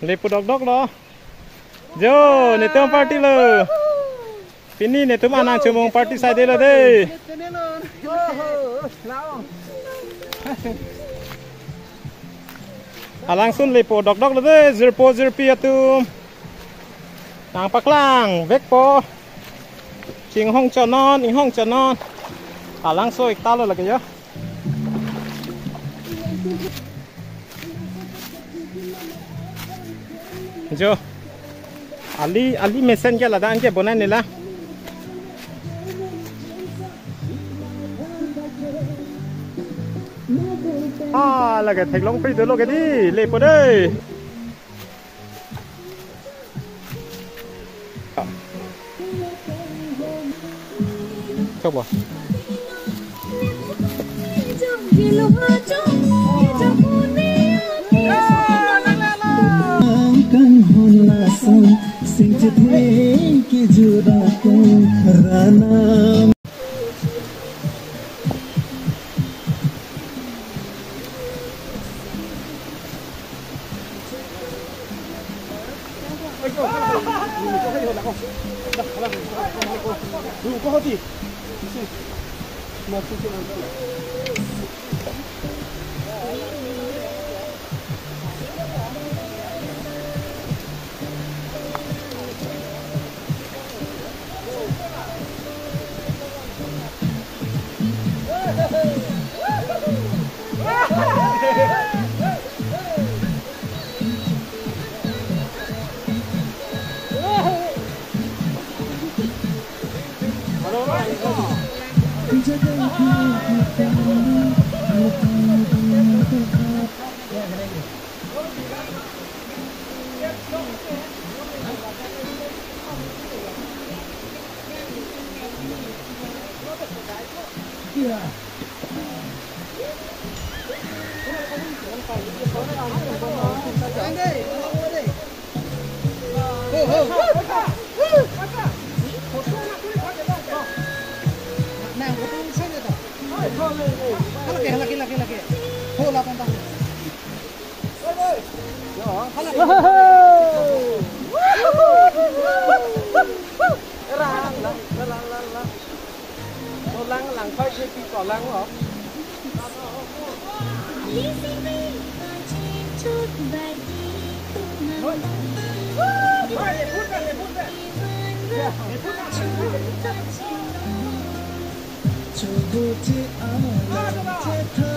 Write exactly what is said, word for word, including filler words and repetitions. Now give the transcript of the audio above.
Lepo dokdok lo. Jo, netum party lo. Pini netum anang chomong party saidelo dei. Alangsun lepo dokdok lo dei, jirpo jirpi atum. Nangpaklang vekpo. Chinghong chonon, inghong chonon. Alangso ekta lo lake jo. Jo. Ali, ali mesen ke ladak anke bonai nela. Ah, lake theklong pri dolo ke dei, lepo dei. Chok bo. Ang kanghon lason sing chethe kejut ako ranam. Lang, lang, lang, lang. Lang, lang, lang, lang. Lang, lang, lang, lang.